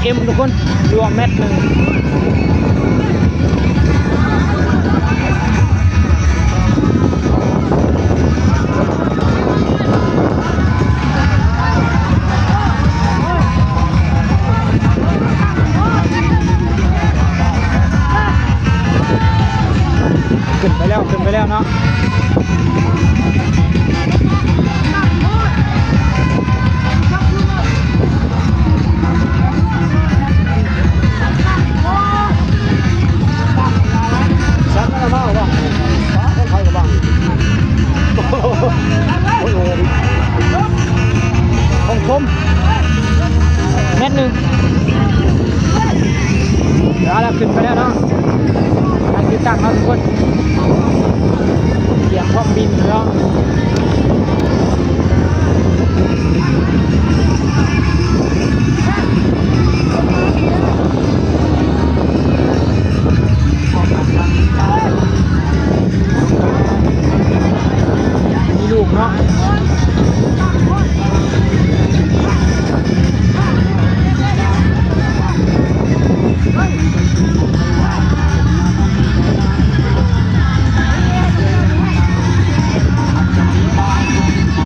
ເອັມ ທຸກຄົນ ຫຼືວ່າແມັດໜຶ່ງ. ຂຶ້ນໄປແລ້ວ ຂຶ້ນໄປແລ້ວເນາະ. ສັກກະລາມາວະ ຂອງໃຜກະບັງ ໂອ້ຍ ໂອ້ຍ ຂອງຜົມ ແມັດໜຶ່ງ. ເອົາລະ ຂຶ້ນໄປແລ້ວເນາະ ໃຫ້ຕິດຕັ້ງເນາະທຸກຄົນ ກຽມພ້ອມບິນເນາະ.